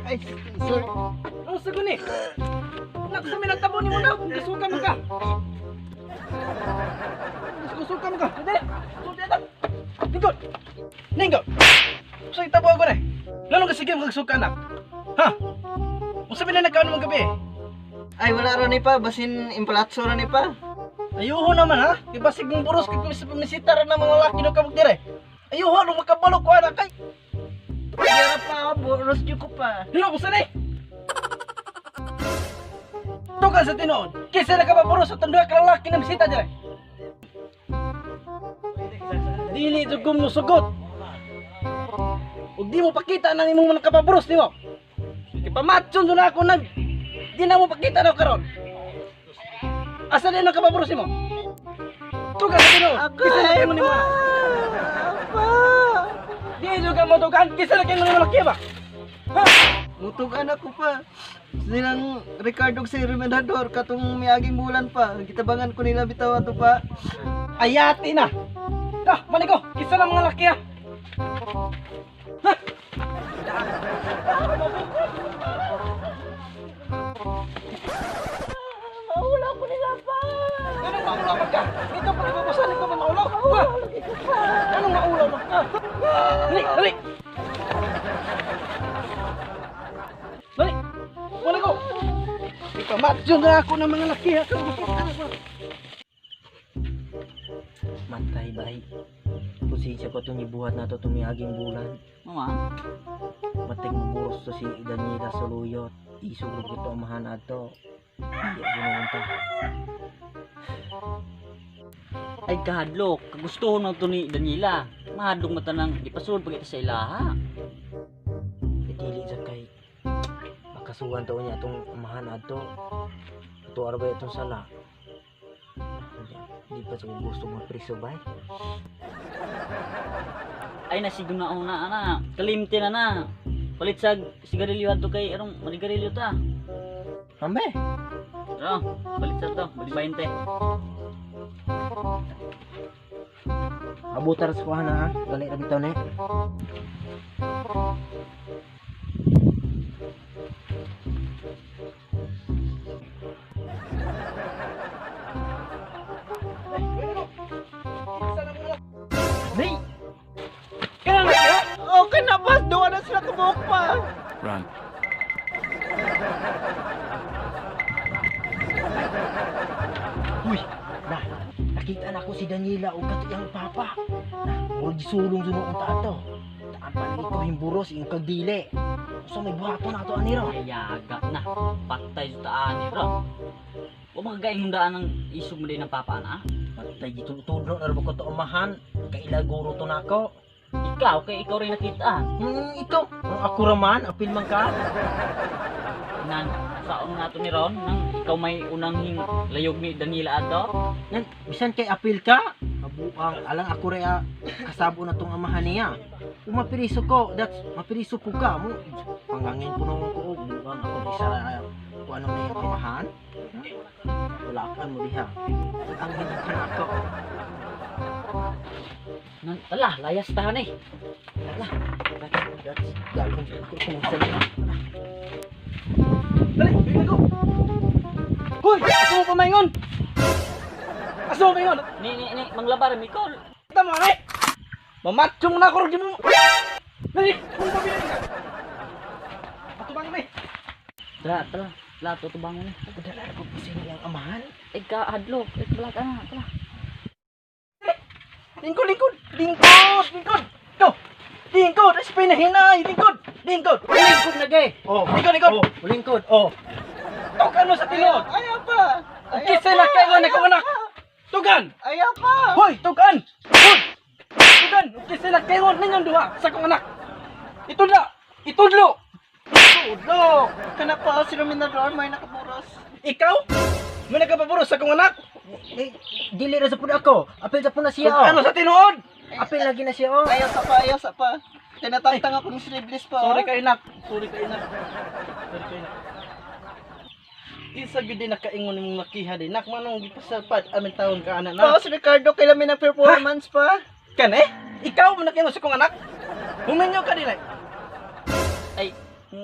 Ay, sir. Ano sa guni? Nak sa minatabo nimo na gisukan mo ka. Gisukan mo ka. Dali. Sulti ato. Lingkod. Lingkod. Sa itabo ako na. Lalo ka sige magsuka na. Ha? Unsa man na nagkaon mong gabi? Ay, wala ra ni pa. Basin impalatso ra ni pa. Ayuho naman ha. Kay basig mong buros kay sa pamisita ra na mga laki do kabog dire. Ayuho no makabalo ko ana kay. Ay, ra pa. Boros jud ko pa. Dilo ko sani. Tukan sa tinuod. Kaysa nakapaburos sa tunduha ka lalaki na bisita dire. Dili jud ko musugot. Ug di mo pakita nang imong mga kapaburos nimo. Kay pamatson jud na ako nag di na mo pakita na karon. Asa din ang kapaburos nimo? Tukan sa tinuod. Ako Kaysa ay na nimo. pa. Pa. Di jud ka mo tukan kaysa na kay mo laki ba? Ha? Mutugan ako pa. Silang Ricardo ug si Remendador katong miaging bulan pa. Gitabangan ko nila bitaw ato pa. Ayati na. Ah, manigo, kisa na mga laki ha. Ha? Maulaw ko nila pa. Anong maulaw man ka? Ito pa ibabasan, ito pa maulaw. Ha? Anong maulaw man ka? Dali, dali. Dali. Manigo. Ipamatyo na ako ng mga laki ha. Matay bay. Pasensya ko itong ibuhat na ito tumiaging bulan. Mama, Matay mo buros to si Daniela Saluyot. Isugod ko ito amahan ato. Hindi ako naman ta. Ay kahadlok, kagustuhon na to ni Daniela. Mahadlok mata nang ipasulod pag ito sa ilaha. Dili sa kay makasuhan to niya itong amahan ato. Ito arbay itong sala. Hindi pa sa gusto mapriso bay. Ay nasigo na una ana, kalimte na na. Palit sa sigarilyo adto kay arong manigarilyo ta. Ambe. Tara, palit sa to, bali 20. Abutar sa kuha na ha. Gali ra bitaw ni. Dali. Kaya nga ha? Okay na ba? Duwa na sila kabuok pa. Run. Uy, na, nakita na ako si Daniela o kato iyang papa. Na, murag gisulong sunoon ta ato. Taan pa ni ito himburos iyong kagdili. Usa may buhaton na ato aniro. Ay yaga na, patay sa taan ni ro. Wa makagaing hundaan ng isog mo din ng papa na. Patay gitultudlo na ko to amahan. Kaila guro to nako. Ikaw kay ikaw rin nakita. Ikaw, ang ako raman, apil man ka. Nan, saon nga to ni Ron nang ikaw may unang hing layog ni Daniela ato. Nan, bisan kay apil ka. Kabuang, alang ako rin kasabo na tong amahan niya. Umapiriso ko, that's, mapiriso po ka. Mo, pangangin po naman ko, oh, buang ako isa kung ano na yung amahan. Wala ka mo diha. Ang hindi ka na ako. Nan, tala, layas ta ni. Tara, that's, gagawin ko kung salita. Dali, bigyan ko. Hoy, asa mo pamaingon? Asa mo pamaingon? Ni ni ni manglabar mi ko. Tama na eh. Mamatsyong na ako rin mo. Dali, kung pabili ka. Patubangin mo eh. Tala, tala. Tala, tutubangon ni. Dala ko po sino yung amahan. Ay kahadlok, ay wala ka na, tala. Lingkod, lingkod, lingkod, lingkod. Go. Lingkod, ay pinahinay, lingkod, lingkod. Lingkod na gay. Oh, Lingkod, lingkod. Oh, lingkod. Oh. Tukan mo sa tinuod. Ayaw pa. Ayaw Kisa na kayo na kong anak. Tugan. Ayaw pa. Hoy, tugan. Hoy. Tugan, kisa na kayo ninyong duha sa kong anak. Itudla. Itudlo. Itudlo. Kana pa si Remendador may nakaburos. Ikaw? May nagkapaburos sa kong anak? Eh, dili ra sa pud ako. Apil sa pud na siya. Tugan mo Oh. sa tinuod. Apil lagi na siya oh. Ayaw sa pa, ayaw sa pa. Tinatangtang ako ng sleeveless pa. Sorry kayo nak. Sorry kayo nak. Sorry kayo nak. Isa gyud din nakaingon nimong lakiha din nak manong gipasalpad amin taon ka ana Pa na. si Ricardo kailan may na-performance pa. Kan eh? Ikaw mo nakaingon sa kong anak? Huminyo ka din ay. Ay,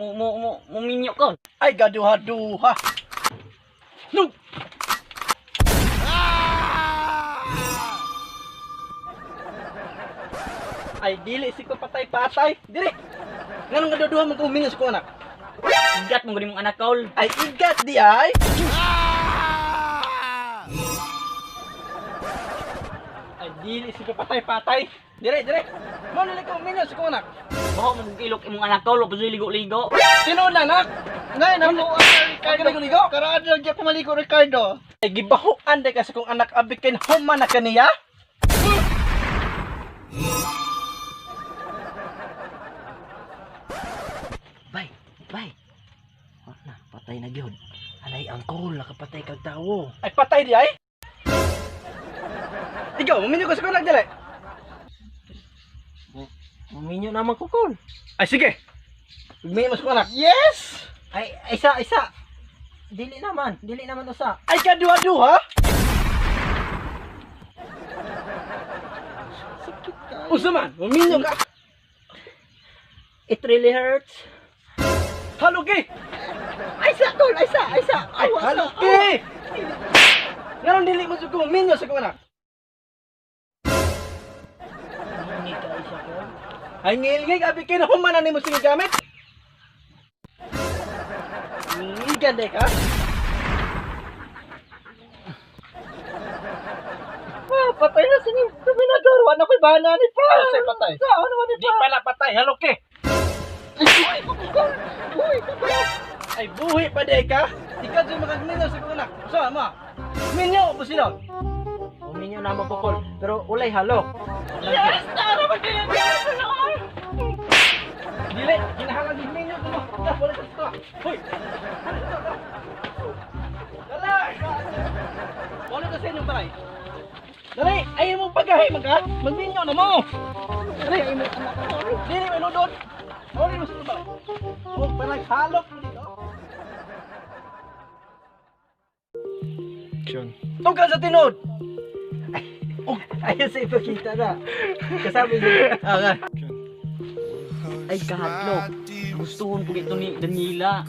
mo mo mo mo minyo ko. Ay gaduha-duha. No. Ay dili si ko patay-patay. Dili. Nganong gaduha man ko minyo sa akong anak? Igat mo gani mong anak kol. Ay igat di ay. Ay dili si ko patay-patay. Dire, dire. Mao nili ko minyo sa akong anak. Baho mo kung ilok imong anak kol, wa ligo-ligo. Tinuod na anak. Ngayon ako ang Ricardo. Ligo-ligo? Karaan lang di ako maligo, Ricardo. Ay gibahuan day kasi kung anak abi kay human na kaniya. Bay, bay. Wa na, patay na gyud. Alay angkol, nakapatay kag tawo. Ay patay di ay. Ikaw, maminyo ko sa kong anak dili. Muminyo naman ko kol. Ay sige. Maminyo mo sa kong anak. Yes! Ay, isa, isa. Dili naman usa. Ay kaduha-duha. Sakit ka. Usa man, maminyo ka. It really hurts. Haluki. Ay sa kol, ay sa, ay sa. Ay haluki. Ngaron dili mo sa kong maminyo sa kong anak. Hindi ka isa kol. Ay ngilngig abi kay human na nimo sige gamit. Ngigan day ka. Ah, patay na si Dominador. Wala ko'y bana ni pa. Oh, say patay. Saan naman ni Di pa? pala patay, haluki. Ay, buhay pa. Ay buhi pa day ka. Ikaw dyan makagminyo sa kong anak. So, ma. Minyo po sila. Muminyo naman ko kol, pero ulay halok. Yes! Tara, magdala na ako. Dili, ginahalang din minyo ko mo. Da, wala sa ito. Hoy. Wala sa ito. Dali. Wala ka sa inyong balay. Dali, ayaw mo pagahi man ka. Magminyo na mo. Dali, ayaw mo anak ko. Dili, may nudod. Wala mo sa ito balay. Huwag pa naghalok mo dito. Action. Tungkol sa tinod. Ayaw sa ipakita na. Kasama niya. Ah, Ay kahadlok. Gustuhon ko ito ni Danila.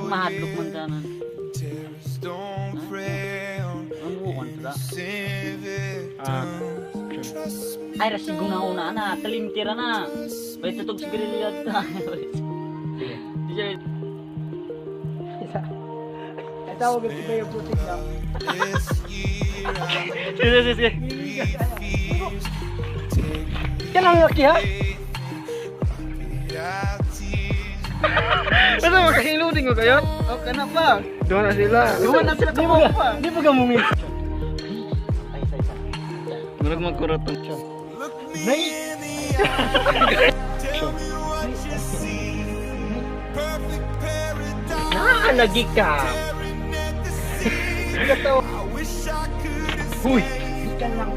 Mahadlok man tanan. Ano ko ta? Ay rasigo na una na, kalimtira na. May tutog sa grilya ta. Sige. Isa. Tawag ko ba yung putik na? Sige, sige, sige. Yan ang laki ha? Ano, makahiludin ko kayo? Okay na pa. Doon na sila. Doon na sila Di mo kapo pa. Di ba ka mungin? Ay, isa, isa. Murag magkurot ang siya. Nay! Naa lagi ka. Huy! Di ka lang.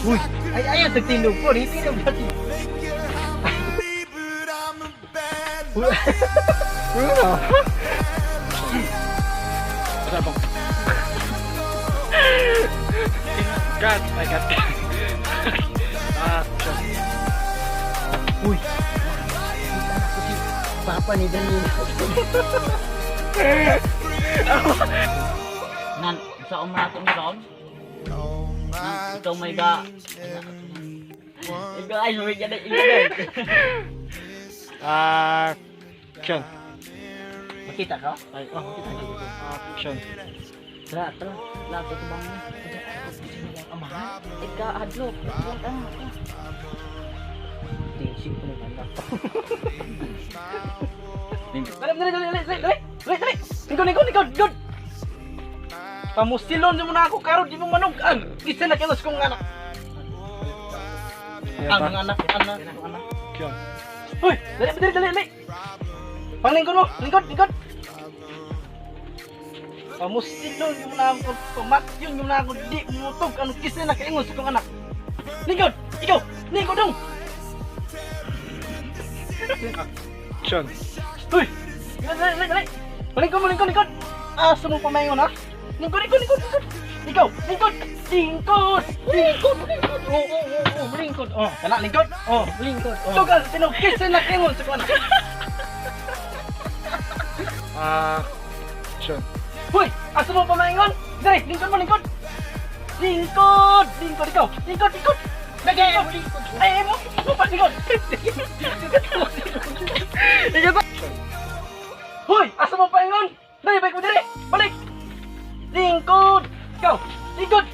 Uy, ay ayaw sa tinog po, di tinog natin. Cut! Ay, cut. Ah, Uy. Kita na ko si Papa ni Danilo. Nan, sa umato ni Ron. Nan, ikaw may ga. Ikaw ay may ga ikaw. Ah, action. Makita ka? Ay, oh, makita ka. Action. Tara, tara. Lato ko bang. Amahan. Ikaw hadlok. Tisig ko ng anak. Dali, dali, dali, dali, dali, dali, dali. Lingkod, lingkod, lingkod, lingkod. Pamusilon mo na ako karon di mo manugan. Isa na kilos kong anak. Ang anak, anak, anak. Action. Hoy, dali, dali, dali, dali. Panglingkod mo, lingkod, lingkod. Pamusilon mo na ako, pamatyon mo na ako, di mutog ano kisa na kaingon sa kong anak. Lingkod, ikaw, lingkod dong. Action. Hoy, dali, dali, dali. Palingkod mo, lingkod, lingkod. Asa mo pamayon ha? Lingkod, lingkod, lingkod, lingkod. Ikaw, lingkod. Lingkod. Lingkod, lingkod. Oh, lingkod. Oh. Kana lingkod. Oh, lingkod. Oh. Tugal tinog kisa na kingon sa kuana. Action. Hoy, asa mo pamaingon? Dere, lingkod mo, lingkod. Lingkod, lingkod ikaw. Lingkod, lingkod. Lagi, lingkod. Ay, mo, mo pa lingkod. Lingkod pa. Hoy, asa mo paingon? Dali, balik mo dere. Balik. Lingkod. Ikaw, lingkod.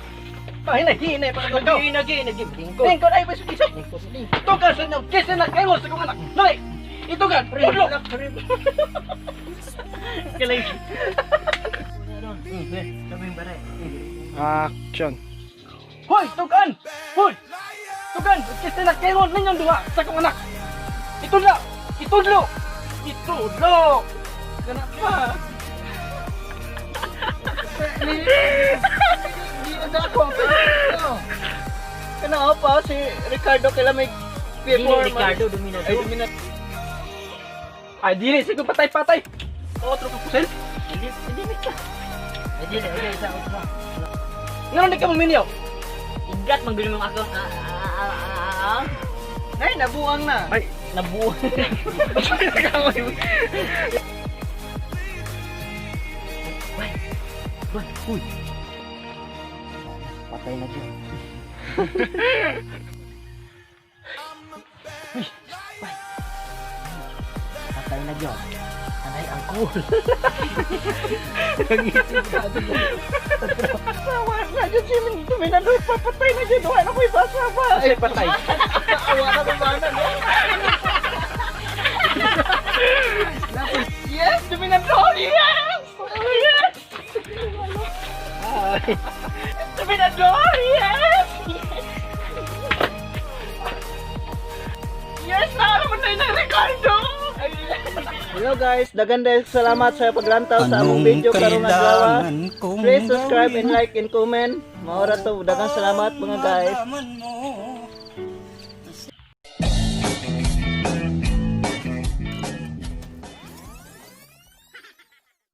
Ah, hinay, hinay pa ka ikaw. Nagi, nagi, lingkod. Lingkod ay basig isok. Lingkod, lingkod. Tugal sa inyo, kesa na kayo sa kong anak. Dali. Itugal, tudlo. Galing. Kaming bare. Action. Hoy, tugan! Hoy! Tugan! Kesa na kayo ninyong duha sa kong anak. Itudlo! Itudlo! Itudlo! Kana pa. Di na ako. Kana pa si Ricardo kila may Dili performance. Ricardo Dominador. Ay, dominat. Ay, dili sige patay-patay. Otro ka kusel. Dili, dili ka. Ay, dili, ay, isa ako. Ngano di ka maminyo? Igat man gud imong ako. Ah, ah, ah, ah, ah. Ay, nabuang na. Ay, Nabuo. Patay na dyan. Uy, bay. Patay na dyan. Anay ang cool. Sawa na dyan si Dominador. Papatay na dyan. Wala ko ibasa ba? Ay, patay. Awa na ba na, no? Yes, Dominador! Yes! Yes! Dominador! Yes! Yes! Naaraman na yun Ricardo! Hello guys, dagan dahil salamat sa paglantaw sa among video karong adlaw. Please subscribe and like and comment. Maora to, dagan salamat mga guys. Mo.